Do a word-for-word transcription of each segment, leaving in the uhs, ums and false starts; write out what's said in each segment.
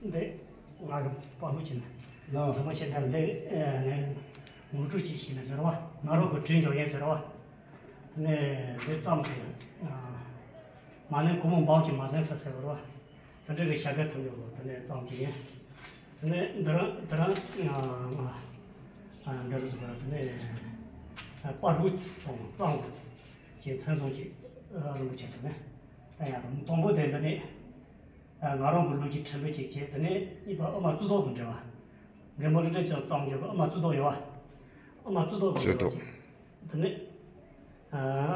འདི་ང་གི་དཔའ་བོ་ཆེ་ན། ལགས། རིན་པོ་ཆེ་འདི་འདི་ངས་ངོ་སྤྲོད་ཅིག་བྱས་ནས་ཟེར་བ། ང་རང་གི་དྲིན་འཇོག་ཡས་ཟེར་བ། ནས་འདི་བརྩམས་ཏེ་མ་ནས་སྒོར་མོ་འབུམ་གཅིག་མ་ཟིན་ས་ཟེར་བ། དེ་འདྲ་གི་བྱ་དགའ་ཐོབ་ཡོད་པ་དེ་ནས་བརྩམས་ཀྱི་ཡིན། དེ་ནས་འདི་རང་འདི་རང་ང་ང་འདི་རུ་ཟེར་བ་དེ་ནས་དཔའ་བོ་དང་གཙང་བོ་ཞེས་མཚན་བཟུང་ཅིག་རིན་པོ་ཆེ་དེ་ནས་ད་ཡང་དང་པོ་དེ་འདི་ནས། ང་རང་གི་ལོ་རྒྱུས་ཕྲན་བུ་ཅིག་བྱས། དེ་ནས་གཉིས་པ་ཨ་མ་གཙུག་ཏོར་དང་འབྲེལ་བ། མགོན་པོ་ཀླུ་སྒྲུབ་ཀྱང་བརྩམས་ཡོད་པ། ཨ་མ་གཙུག་ཏོར་ཡོད་པ། ཨ་མ་གཙུག་ཏོར་དང་འབྲེལ་བ་ཅིག་དེ་ནས་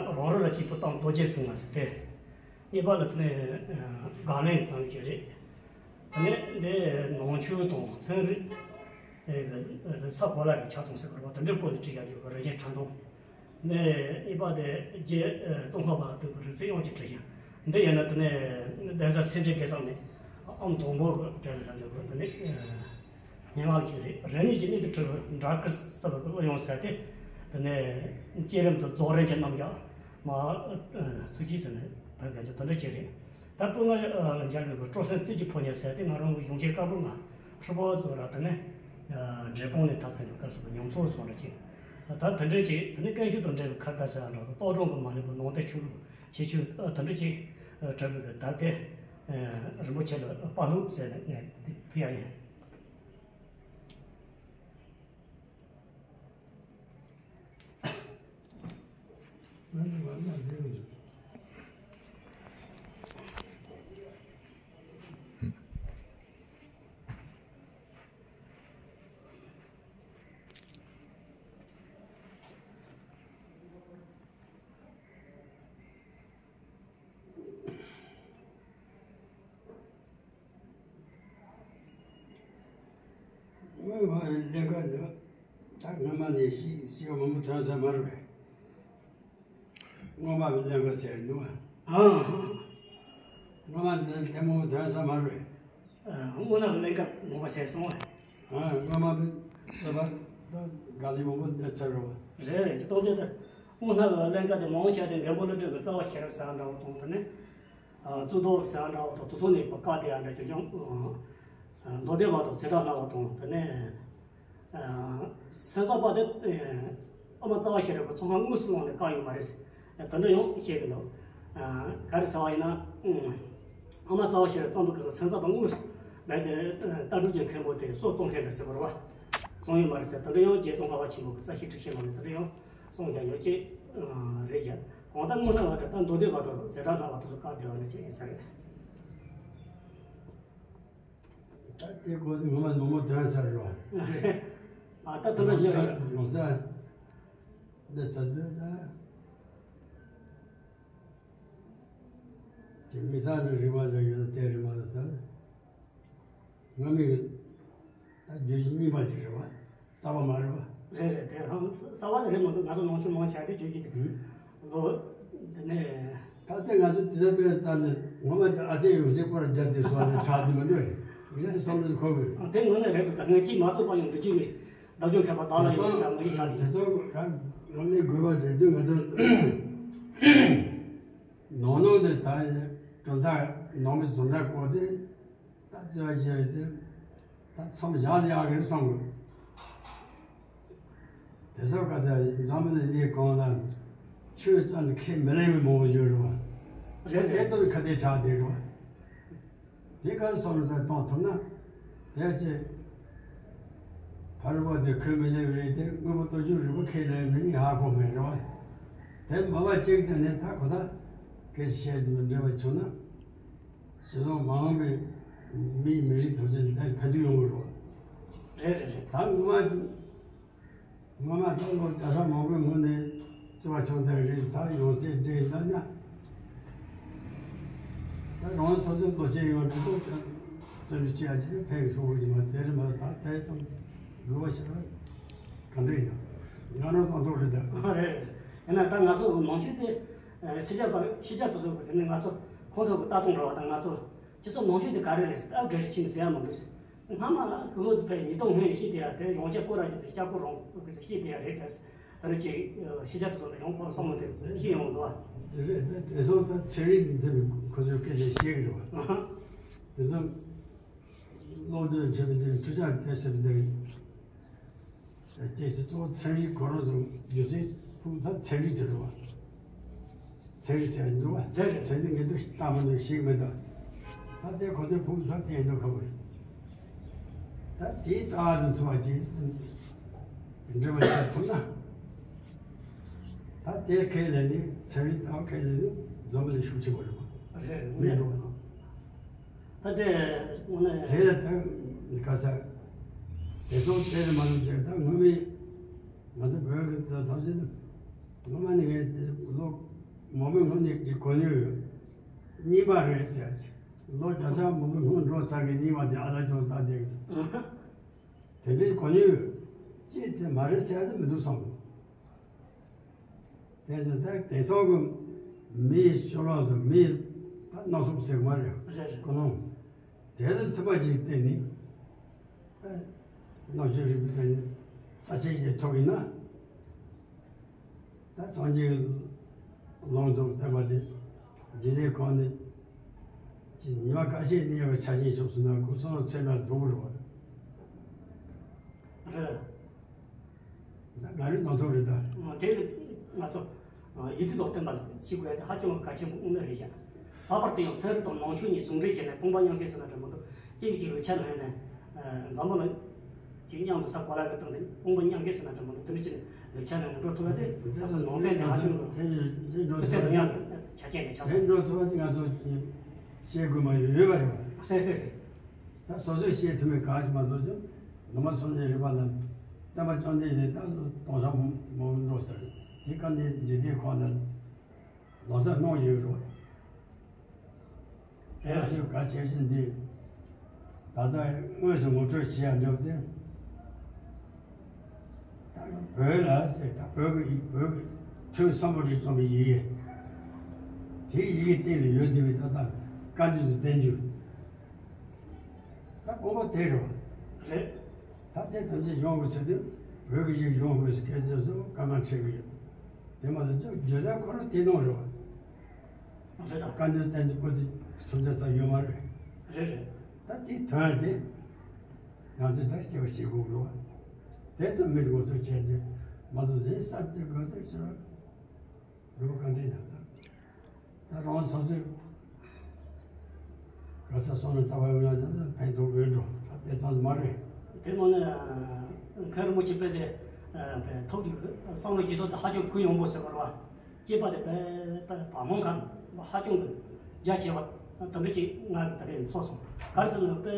རང་རོ་ལ་སྐྱིད་པོ་དང་རྡོ་རྗེ་ཟེར་མ་ཟེར་ཏེ། གཉིས་པ་ལ་དེ་ནས་དགག་ལན་བརྩམས་ཡོད་རེད། དེ་ནས་འདི་ནང་ཆོས་དང་ཚན་རིག་ས་གོ་ལ་གི་ཆགས་སྡང་ཟེར་དགོས་རེད་པ། དེ་འདྲའི་སྐོར་ལ་བྲིས་ཡག་ཡོད་པ། རིན་ཆེན་ཕྲ་མཐོང་། ནས་གཉིས་པ་དེ་རྗེ་ཙོང་ཁ་པ་ལ་ཐུག་པའི་རིག་ཚིག་དབྱངས་ཀྱི་འབྲི་བཞེངས། འདི་ཡིན་ན་དེ་ནས་གདན་ས་སེ་འབྲས་དགེ་གསུམ་ནས་ཨམ་དང་པོ་གི་གྲལ་ལ་འཇོག་དགོས། དེ་ནས་སྙན་ངག་ཅིག་རེད། རེ་གཉིས་ཀྱི་གནད་དུ་གྲུབ་པའི་འདྲ་སྐུ་གསལ་བའི་གླུ་དབྱངས་ཟེར་ཏེ། དེ་ནས་བསྐྱེད་རིམ་དུ་རྫོགས་རིམ་གྱི་རྣམ་གཞག་མ་ཚིགས་བཅད་ཙམ་ནས་བོད་སྐད་ཀྱི་དེ་འདྲ་ཅིག་རེད། ད་སྤུ་ལྔ་མཇལ་བའི་སྤྲོ་གསེང་རྩེ་གཅིག་ཕོ་ཉ་ཟེར་ཏེ། ང་རང་གི་གཞུང་ཆེན་བཀའ་པོད་ལྔ་ཧྲིལ་པོ་ཚོ་ལ་དེ་ནས་འབྲས་སྤུངས་ནས་མཐར་ཕྱིན་པའི་སྐབས་སུ་ཉམས་ཚོར་སོགས་འདྲ་ཅིག་ད་དེ་འདྲ་ཅིག་དེ་ནས་ཀུན་སྤྱོད་དང་འབྲེལ་བའི་ཁ་བརྡ་ཟེར་བ་འདྲ་དང་། རྟོག་སྒྲུང་གི་མ་ལུས་པ་ནང་བསྟན་ཆོས་ལུགས་ཁྱད་ཆོས་དེ་འདྲ་ཅིག་གྲུབ་པའི་གི་ད་དེ་རིན་པོ་ཆེ་ལ་དཔའ་ལྷུག་ཟེར་ནས་ངས་དེ་ཕུལ་ཡ་ཡིན། སྔོན་མ་ལས་ཀ་འདི་ད་སྔ་མ་ནས་ཤེས་ཤེས་མང་པོ་ཐོན་ས་མ་རེད། སྔོན་མ་ལས་ཀ་ཟེར་འདུག་ཨ། སྔོན་མ་འདི་དེ་མང་པོ་ཐོན་ས་མ་རེད། སྔོན་མ་ལས་ཀ་མང་པོ་བྱས་སོང་ཨ། སྔོན་མ་བསོད་པ་ད་དགའ་ལས་མང་པོ་འདི་ཚར་རེད་པ། རེད་རེད། ཅི་སྟོང་དེ་ད་སྔོན་མ་ལས་ཀ་དེ་མང་ཆེ་དེ་མགོན་པོ་ཀླུ་སྒྲུབ་ཀྱི་རྩ་བ་ཤེས་རབ་ཟེར་འདྲ་བོ་དང་། དེ་ནས། གཙུག་ཏོར་ཟེར་འདྲ་བོ་དང་། དེ་ཚོ་ནས་བཀའ་དེ་ཡང་འདྲ་ཅུང་ཅུང་མདོ་སྡེ་པ་དང་ཛེ་ཏྲ་ལྷ་བ་དང་། དེ་ནས་སེམས་ཙམ་པ་དེ་ཨ་མ་རྩ་བ་ཤེས་རབ་ཀྱི་ཚོགས་ཁང་དངོས་སུ་བླངས་ནས་བཀའ་ཡོད་མ་རེད་ཟེར། དེ་འདྲ་ཡང་བཤད་ཀྱི་འདུག་ག་རེ་ཟེར་བ་ཡིན་ན། ཨ་མ་རྩ་བ་ཤེས་རབ་བརྩམས་པའི་སྐབས་སུ་སེམས་ཙམ་པ་དངོས་སུ་བས་ཏེ་ལྟ་གྲུབ་ཀྱི་མཁན་པོ་དེ་སྲོག་གཏོང་མཁན་རེད་ཟེར་བ་རེད་པ། བཙོང་ཡོད་མ་རེད་ཟེར། དེ་འདྲ་ཡང་རྗེ་ཙོང་ཁ་པ་ཆེན་པོ་གི་རྩ་ཤེས་ཁྲིད་བཤད་ལམ་ནས་དེ་འདྲ་ཡང་གསུངས་བཞག་ཡོད་ཅེས་རེད་བཞག་གང་ལྟར་སྔོན་མ་བ་དེ་ད་མདོ་སྡེ་པ་དང་ཛེ་ཏྲ་ལྷ་བ་དེ་ཚོ་བཀའ་བདེ་བ་ནས་ཅིག་ཡིན་ས་རེད། ད་དེ་སྐོར་དེ་ངོ་མ་ནོར་མོ་དོན་ཚར་རོ། ཨ་ད་དེ་འདྲ་བཞག་ཡོད། ཡོང་ས་འདི་ཚ་འདི་ད་དེ་མི་ཚང་འདི་རིག་མ་ཚོ་ཡོད་ད། དེ་རིག་མ་ཚོ་ད། ང་མི་གི་ད་བརྗོད་གཞི་རྙིང་པ་ཅིག་རེད་པ། གསར་པ་མ་རེད་པ། རེད་རེད། དེ་རང་གསར་པ་དེ་རེད་མ་གཏོགས། ང་ཚོ་ནང་ཆོས་མང་ཆེ་བ་དེ་བརྗོད་གཞི་དེ་ལོ་དེ་ནས། ད་ལྟ་ང་ཚོ་དེ་ཚོ་དཔེ་ལྟ་ནས་ངོ་མ་ཨ་ཙེ་ཡོང་ཚེ་སྐོར་རྒྱབ་དེ་སོང་ནས་ཆགས་དེ་མི་འདུག་རེད། ཡིན་དེ་བསམ་བློ་ཁོ་གི། དེ་ངོ་ནས་རེད་འདུག་ད་ངས་གཅིག་མ་ཚོགས་པ་ཡང་འདུག་རྒྱུ་མེད། བདག་སྐྱོང་མཁས་པ་བདག་ལ་ཡོད་བསམ་ངེས་ཆགས་དེ་ཚོ་ང་ནས་དགོས་པ་རེད་འདུག་ང་ཚོ་ནང་ནང་དེ་ད་གྲུབ་མཐའ་ནང་གི་ཟུར་འདྲ་བསྐོར་ཏེ། ད་ཅི་བྱས་ཏེ་ད་མཚམས་བཞག་ནས་ཡག་གི་རེད་བསམ་གི། དེ་ཚོ་ག་ཚོད་འཛམ་བུ་གླིང་གང་ལ་ཆོས་རྩ་ནས་ཁས་མི་ལེན་པའི་མང་པོ་ཡོད་རེད་པ། རེད་རེད། དེ་ལྟར་ཁ་གཏད་ཆགས་བསྡད་རེད་པ། དེ་ག་ཚོད་བསམ་བློ་གཏོང་ཐུབ་ན། དེ་ཅི་ཕ་རོལ་པོ་དེ་ཁས་མི་ལེན་པ་རེད་དེ། དངོས་པོ་སྟོབས་བཅུ་རིག་པ་ཁས་ལེན་མི་ནི་ཧ་གོ་མེད་རེད་པ། དེ་མ་བ་གཅིག་དེ་ནས་ད་ཁོ་ད་སྐད་ཆ་བཤད་དེ་མི་འདྲ་བ་བྱུང་ན། སྤྱི་ཚོགས་མ་འོངས་པའི་མིའི་མི་རིགས་ཐོག་ཆེན་དེ་ཕན་ཐོགས་ཡོང་གི་རེད། རེད་རེད་རེད། ད་ངོ་མ་ངོ་མ་ད་ལོ་བརྒྱ་ཕྲག་མང་པོའི་སྔོན་ནས་བརྩི་བ་བྱུང་བསྡད་རེད། ད་ཡོང་ཚད་བརྗེད་ཡིན་ད་ན། ད་རང་སོ་སོའི་ལོ་ཆེན་ཡོང་དུས་ཚོད་བརྩོན་འགྲུས་བྱེད་ཡ་ཅིག་ཕན་ཤོག་གི་མ་དེ་རེད་མ། ད་དེ་ཙམ་དགོས་པ་ཞིག་རེད། ག་འདྲ་ཡིན་ན་ང་རང་སང་ཐོག་རེད་ད། རེད་རེད། ཡིན་ན་ད་ང་ཚོ་ནང་ཆོས་དེ་ཕྱི་རྒྱལ་པ་ཕྱི་རྒྱལ་དུ་སོང་བ་དེ་ནས་ང་ཚོ་ཁོང་ཚོ་གི་ལྟ་སྟངས་རེད་པ། ད་ང་ཚོ་སྤྱི་ཚོགས་ནང་ཆོས་དེ་ག་རེ་རེད་ཟེར་ཨ་འགྲེལ་བཤད་ཕྱིན་ཟེར་ཡ་མ་འདུག་ཟེར། སྔ་མ་ལ་ཁོ་བོ་དེ་ཉིས་སྟོང་སྔོན་ཤེས་དེ་ཡ་དེ་ཡོངས་ཁྱབ་སྐོར་ར་ཅིག་དེ་ལྕགས་སྐོར་རོང་ཁོ་ཚོ་ཤེས་དེ་ཡ་རེད་དེ། ད་རེས་ཅིག་ཤེས་བྱ་དེ་ཚོ་ལ་ཡང་ཁོ་རང་བསམ་བློ་དེ་ཤེས་ཡོང་འདུག་བ། དེ་རེད། དེ་དེ་ཚོ་ད་ཚན་རིག་འདི་ཁོ་ཚོས་སྐད་ཆ་བཤད་གི་རེད་བ། ཨ་ཧ། དེ་ཚོ་ སློབ་སྟོན་བྱེད་པའི་དེ་འཕྲུལ་ཆས་དེ་ཟེར་བའི་དེ་རེད། ཅེས་སུ་གཙོ་བོ་ཚན་རིག་གོ་རིམ་དུ་བསྒྱུར་ཚེ་ཕུགས་ཐབས་ཚན་རིག་ཟེར་བ། ཚན་རིག་ཟེར་འདུག་བ། རེད་རེད། ཚན་རིག་ངེས་དུ་ལྟ་མ་འདུག་ཞིག་མི་འདུག་ད་དེ་ཁོ་ཚོའི་ཕུགས་ཐབས་དེ་ཡིན་འདུག་ཁ་བོ་རེད། ད་དེའི་ལྟ་བ་དང་མཚུངས་པ་ཅིག་འབྲེལ་བ་བྱེད་ཐུབ་ན། ད་དེ་ཁས་ལེན་ནི་ཚན་རིག་ལྟ་བ་ཁས་ལེན་ནི་འཛམ་བུ་གླིང་ཤུགས་ཆེན་པོ་རེད་བ། རེད། མི་འགྲོ་བ། ད་དེ་དངོས་གནས། དེ་ལ་ད་ག་ས་དེ་སོང་དེ་རེད་མ་གཏོགས་ཅིག་ད་སྔོན་མའི་ང་ཚོ་བོད་ཀྱི་ད་ཐམས་ཅད་ནི་སྔོན་མ་ནས་ངས་དེ་ལོ་མང་པོའི་སྔོན་ནས་ཅིག་གོ་མྱོང་ཡོད། རྙིང་པ་རེད་ཟེར་ཅིག་ལོ་བརྒྱ་ཕྲག་མང་པོའི་སྔོན་འགྲོ་ཚར་གི་རྙིང་པ་དེ་ཨ་ལ་ཅུང་ད་དེ་དེ་འདྲའི་གོ་མྱོང་ཡོད། ཅིག་དེ་མ་རེད་ཟེར་ཡ་དེ་མི་འདུག་བསམ་གི། དེ་ཚོ་ད་དེང་སང་གི་མིའི་སྤྱོད་ལམ་དང་མིའི་ད་སྣ་ཐུག་ཟེར་མ་རེད། རེད་རེད། ཀུན་སློང་། དེ་ལ་མཐུན་པ་ཅིག་བསྟེན་ནས་ད་རྣམ་དཔྱོད་རིག་པའི་སྟེང་ནས་ས་ཆ་ཞིག་ཐོབ་ཡིན་ན། ད་སངས་རྒྱས་ཀྱི་ལུང་དང་བསྟན་པ་དེ་འཇིག་རྟེན་ཁམས་ནས་ཀྱི་ཉི་མ་ཁ་ཤས་གནས་པའི་ཆ་རྐྱེན་བྱུང་སོང་ན་ཁོ་ཚོ་ཚེ་འདྲ་རྫོགས་རེད་བ། རེད། ད་ག་རེ་གནང་ཐུབ་རེད་ད། དེ་ང་ཚོ་ཡིད་དུ་ལོག་བསྟན་པ་ཞིག་དགོས་ཡ་དེ་ཧ་ཅང་གལ་ཆེན་པོ་དངོས་གནས་རེད་ཤག་ལྷག་པར་དུ་ཡང་ཚན་རིག་དང་ནང་ཆོས་གཉིས་ཟུང་འབྲེལ་བྱས་ནས་དཔུང་པ་མཉམ་སྐྱེད་ཟེར་ན་འདྲ་མི་འདུག་གཅིག་གིས་གཅིག་ལུག་ཁྱུ་ལེན་ནས་འཛམ་བུ་གླིང་གཅིག་མཉམ་དུ་ས་གོ་ལ་གི་སྟེང་དུ་དཔུང་པ་མཉམ་སྐྱེད་ཟེར་ན་འདྲ་མི་འདུག་དེ་འདྲ་བྱས་ནས་ལུག་ཁྱུ་ལེན་ནས་འགྲོ་ཐུབ་ཡ་དེ་ང་ཚོ་ནང་བསྟན་དེ་ཧ་ཅང་གི་དཔེ་ཚད་རང་ཡང་ཆ་རྐྱེན་རེད་ཆ་ཚང་། དེ་འགྲོ་ཐུབ་པ་དེ་ང་ཚོ་བཤད་དགོས་མ་ཡོད་ཡོད་པ་རེད་བ། ད་སོ་སོས་བཤད་ཐུབ་མེད་ག་ཞིག་མ་བཟོ་ཀྱང་ནང་པ་སངས་རྒྱས་རིག་པ་ལ་བསྟན་པ་བཅོམ་ལྡན་འདས་ད་སྟོང་ཕྲག་མང་པོ་འགྲོ་ཟེར། དེ་ག་ནས་འཇིག་རྟེན་ཁམས་ན་ལོ་ཙཱ་གནང་བཞིན་རོ། དེ་ལ་ཚོས་གལ་ཆེ་ཤོས་འདི་ད་ལྟ་དངོས་སུ་ངོ་སྤྲོད་བྱེད་ཡ་འདྲ་བ་དེ། ད་བོད་ལ་ཟེར་ད་བོད་ཀྱི་ཡིག་བོད་ཀྱི་ཐོན་བསམ་པ་རིག་རྩོམ་པའི་ཡི་གེ། དེའི་ཡི་གེ་སྟེང་ལ་ཡོད་བསྡད་པའི་ད་ལྟ་བཀའ་འདྲི་དང་བསྟན་འགྱུར། ད་དགོངས་པ་དེ་རེད་བ། རེད། ད་དེ་ཐམས་ཅད་སྦྱོང་དགོས་ཟེར་དུས་བོད་ཀྱི་ཡིག་སྦྱོང་དགོས་ཟེར་སྐད་ཆ་ཚོ་དཀའ་ངལ་འཕྲད་ཀྱི་ཡོད། དེ་མ་ཟད་ཅང་བརྗོད་བྱ་ཁོ་རང་དེ་ནང་རེད་བ། རེད་ད། བཀའ་འདྲི་བསྟན་འགྱུར་པོ་དེ་སུམ་བརྒྱ་ཙམ་ཡོད་མ་རེད། རེད་རེད། ད་དེའི་དོན་དེ་ང་ཚོས་ད་ཤེས་པ་ཤེས་དགོས་རེད་བ། དེ་ཚོ་མི་ངོ་སྤྲོད་བྱས་ཏེ་མ་གཏོགས་གཞན་ས་དེ་དགོས་དེ་ཤེས་པ། འགྲོ་བ་གང་དྲན་ཡང་དང་། ད་རང་སོ་སོའི་ག་ས་སོང་ནས་རྩ་བ་ཡོང་ཡང་དང་ཕན་ཐོགས་ཡོད་འགྲོ། ད་དེ་ཙམ་མ་རེད། དེ་མ་ནི་མཁན་རིན་པོ་ཆེ་དཔེ་དེ་ཐོབ་ཀྱི་བསམ་བློ་ཞིག་སོང་དེ་ཧ་ཅང་གུ་ཡངས་པོ་ཟེར་བ་རེད་བ། སྐྱེས་པ་དེ་དཔེ་དཔེ་བ་མང་གང་ཧ་ཅང་གི་རྒྱ་ཆེ་བ་དེ་འདྲ་ཅིག་ང་གི་ད་རེས་ཚོར་སོང་། ག་རེ་ཟེར་ན་དཔེ་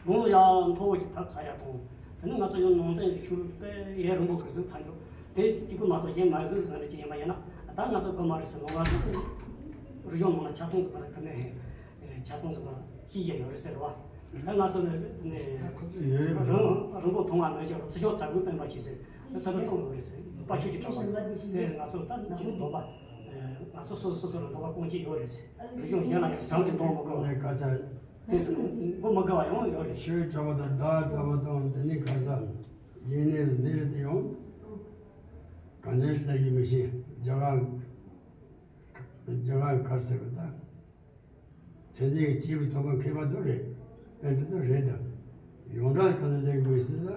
དགུང་ལོ་ཡང་མཐོ་བོ་ཅིག་བབས་ཚར་ཡ་དང་། དེ་ནི་ང་ཚོ་ཡང་ནང་བསྟན་གྱི་ཆོས་ལུགས་དཔེ་ཡུན་རིང་པོ་གི་གཟིགས་ཚར་འདུག་དེ་གཅིག་པུ་མ་གཏོགས་གཞན་མ་གཟིགས་ཟེར་ནས་ཅིག་ཡིན་པ་ཡིན་ན་ད་ང་ཚོ་གོ་མ་རེད་ཟེར་ནོ། ང་ཚོ་རིག་གཞུང་ནང་ལ་ཆ་ཚང་ཟེར་བ་རེད། དེ་ནས་ཆ་ཚང་ཟེར་བ་ཤེས་ཀྱི་ཡོད་རེད་ཟེར་བ། ད་ང་ཚོ་ནི་ནི་ཡོད་ཡོད་རེད། རང་རང་པོ་མཐོང་བ་མེད་ཀྱང་ཚུར་ཤོག་ཚ་གུ་སྟོན་པ་ཞིག་ཟེར་ད་ལྟ་གསུངས་ཡོད་རེད་ཟེར། དཔའ་ཆོས་ཀྱི་གྲགས་པ་དེ་ང་ཚོ་ད་ཅིག་འདོད་པ་ང་ཚོ་སོ་སོ་སོ་ལ་འདོད་པ་སྐོང་གྱི་ཡོད་རེད་ཟེར། རིག་གཞུང་གཞན་ལ་ཡང་དམ་གྱི་འདོད་མི་དགོས། ནས་ག་ཚ། དེ་སྲིད་མགོ་མ་དགའ་བ་ཡང་ཡོད་རེད། ཆོས་གྲགས་པ་དང་བདག་གྲགས་པ་དང་དེ་ནི་ག་ས་ཡིན་ནས་འདི་རེད་དེ་ཡང་ག་འདྲའི་ལབ་ཡོད་མི་ཤེས། རྒྱ་གར་རྒྱ་གར་གར་ཟེར་བ་ད་ཚེ་འདིའི་སྐྱེས་བུ་ཐོབ་པ་མཁས་པ་དུ་རེད། པཎྜི་ཏ་རེད་དམ། ཡོངས་གྲགས་ག་འདྲ་ལབ་ཡོད་མི་ཤེས་ལ་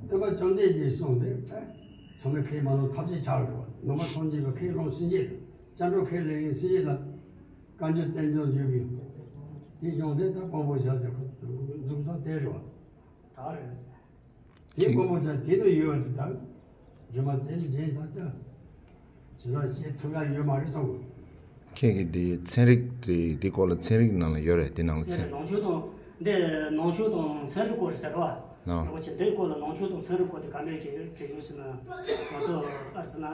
སྟོན་པ་བཅོམ་ལྡན་འདས་གསུངས་ཏེ་ཚོགས་མི་ཁས་མ་ལོངས་ཐབས་ཅིག་ཆགས་རོགས། ནང་པ་སངས་རྒྱས་པ་ཁས་ལོངས་སེམས་བསྐྱེད། སྐྱབས་འགྲོ་ཁས་ལེན་སེམས་བསྐྱེད་ལ། བཀའ་འགྱུར་བསྟན་འགྱུར་བརྗོད་པའི་དེ་གཞུང་དེ་ད་དཔང་པོ་བཞག་སྟེ་འཛུགས་ས་དེ་རེད་བ། ད་རེད། དེ་དཔང་པོ་བཞག་དེ་ནས་ཡོད་པ་དེ་དང་། རྗེས་མ་དེ་ལས་གཞན་ཚང་ད་ཇི་ལྟར་བཤད་ཐུབ་ཡ་ཡོད་མ་རེད་གསུངས། ཁྱེད་ཀྱིས་དེ་ཚན་རིག་དེ་དེ་སྐོར་ལ་ཚན་རིག་ནང་ལ་ཡོད་རེད། དེ་ནང་ལ་ཚན། ནང་ཆོས་དང་འདི་ནང་ཆོས་དང་ཚན་རིག་སྐོར་རེད་ཟེར་བ། ཨ། རིན་པོ་ཆེ་འདིའི་སྐོར་ལ་ནང་ཆོས་དང་ཚན་རིག་སྐོར་དེ་ག་འདྲས་ཅིག་བྲིས་ཡོད་ཟེར་ན། ང་ཚོ་ཨ་ཟེར་ན་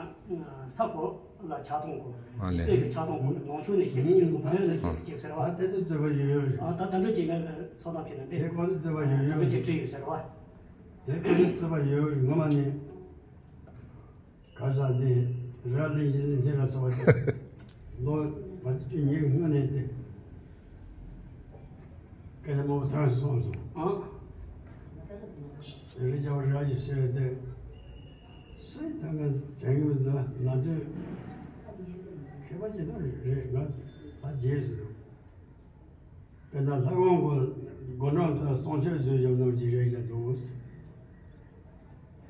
ས་གོ་ལ་ཆགས་སྡང་དགོས། ཨ་ལས། སྤྱི་ཚོགས་ཀྱི་ཆགས་སྡང་དགོས། ནང་ཆོས་ནས་ཤེས་ཚུལ་གཅིག་དང་ཚན་རིག་ནས་ཤེས་ཚུལ་གཅིག་ཟེར་བ། ད་དེ་ཚོ་རྩོད་པ་ཡོད་ཡོད་རེད། ཨ་ད་ད་འདྲ་ཅིག་ངས་ཚོད་བསྡམས་བྱས་ན་འདི་དེ་ཁོ་ཚོ་རྩོད་པ་ཡོད་ད་ཡོད་འདྲ་ཅིག་རེད། བྲིས་ཡོད་ཟེར་བ། དེ་ཁོ་ཚོ་རྩོད་པ་ཡོད་ཡོད་རེད། ངོ་མ་ནས་ག་ས་འདི་ར་གླིང་ཆེན་གླིང་ཆེན་ལ་སོགས་པ་ལོ་བ་བཅུ་གཉིས་སྔོན་ནས་དེ། སྐད་ཆ་མང་པོ་ཐང་སོང་སོང་། ཨང་། རི་རྒྱ་བ་ར་ཡི་ཟེར་བའི་དེ། སུས་ད་ང་བྱང་ཡུལ་ལ་ང་ཚོས་མཁས་པ་ཅིག་ད་རེད། ང་ད་རྗེས་སུ་འགྲོ། དཔེར་ན་ལྷ་ཁང་གོ་ དགུང་གྲངས་དང་གསུང་ཆོས་བཟོས་བཞག་ནང་གི་རེད་ཀྱང་འདུག་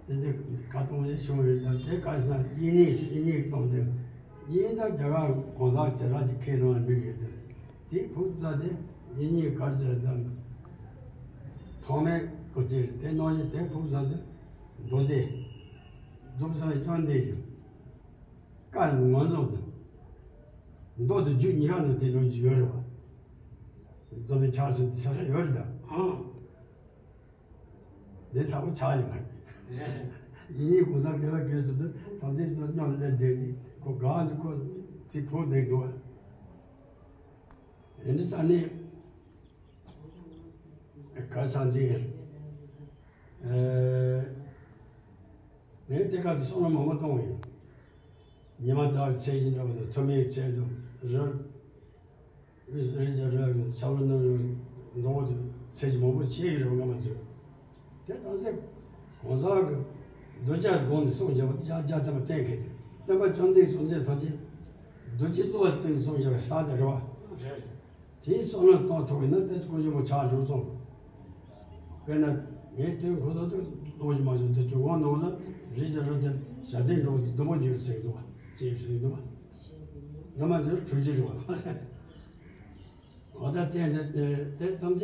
དེ་འདི་ཁ་གཏོང་ནས་བྱུང་ཡོད་དམ། དེ་ག་ཟེར་ན་དབྱིན་ཡིག་དབྱིན་ཡིག་གཏོང་དེ་དབྱིན་ཡིག་དང་རྒྱ་གར་གང་ཟག་བྱེ་བྲག་ཅིག་ཁས་ལེན་ལ་འགྲིག་ཡོད་དེ། དེ་ཕུགས་བཙལ་ཏེ་དབྱིན་ཡིག་གར་བྱེད་དམ། ཐོག་མའི་སྐུ་ཚེ་དེ་ནང་བཞིན་དེ་ཕུགས་བཙལ་ཏེ་མདོ་སྡེ་རྫོགས་སངས་རྒྱས་བཅོམ་ལྡན་འདས་ཀྱི་བཀའ་ངོ་ཚོགས་དང་མདོ་དང་རྒྱུད་གཉིས་ཀ་ནང་དེ་ལོ་རྒྱུས་ཡོད་རེད་བ། རྫོགས་པའི་ཆར་ཆུ་དེ་ཆ་ཆ་ཡོད་རེད་ད། ཧང་། འདི་ལྟ་བུ་ཆགས་ཡོད་མ་རེད། རེད་རེད། ཡིན་ཡིན་གོ་ས་དགེ་བ་དགེ་ཚུལ་དུ་དམ་ཚིག་དང་མཉམ་ལས་བསྡད་ནས་ཁོ་གང་དུ་ཁོ་ཚིག་ཕོག་བསྡད་འདུག་བ། ཡིན་དུས་ད་ནི་ག་ས་འདི་ཨེ། ངས་དེ་ག་ཚོད་བསམ་བློ་མང་པོ་གཏོང་ཡོད། ཉི་མ་ཟླ་བའི་ཚད་གཞི་འདྲ་བོ་དང་ཐོན་མིའི་ཚད་དུ་རི་རི་རྒྱ་རི་ཚ་བོ་རྣམས་མདོ་བོ་དུ་ཚད་གཞི་མང་པོ་བྱས་ཡོད་རེད་ང་མ་ཚོས། དེ་ཐམས་ཅད་གང་ཟག་གི་གདུལ་བྱ་སྒོམ་ནས་སངས་རྒྱས་པ་དེ་ཡང་རྒྱ་བསྟན་པ་གཏན་འཁེལ་ཏེ་བསྟན་པ་བཅོམ་ལྡན་སངས་རྒྱས་ཐམས་ཅད་གདུལ་བྱའི་བློ་ལ་བརྟེན་ནས་སངས་རྒྱས་པའི་ས་དེ་རེད་བ། རེད། དེའི་བསམ་བློ་གཏོང་ཐུབ་པ་ཡིན་ན་དེ་ཀུན་འབྱུང་པོ་ཆགས་འགྲོ་སོང་། དཔེར་ན་ངས་དུས་ཁོ་ཚོ་དུ་ལོག་ཅིག་མ་བྱུང་དེ་དུས་ངོ་ནང་ལ་རི་རྒྱ་རི་དེ་བྱ་བྱེད་འགྲོ་བདུན་པོ་འགྱུར་ཟེར་འདུག་བ་ཅེས་ཞུས་འདུག་བ། ང་མ་འདིར་འཁྲུལ་གྱི་རེད་བ། འོ་ད་བསྟན་དེ་དེ་ཐམས་ཅད་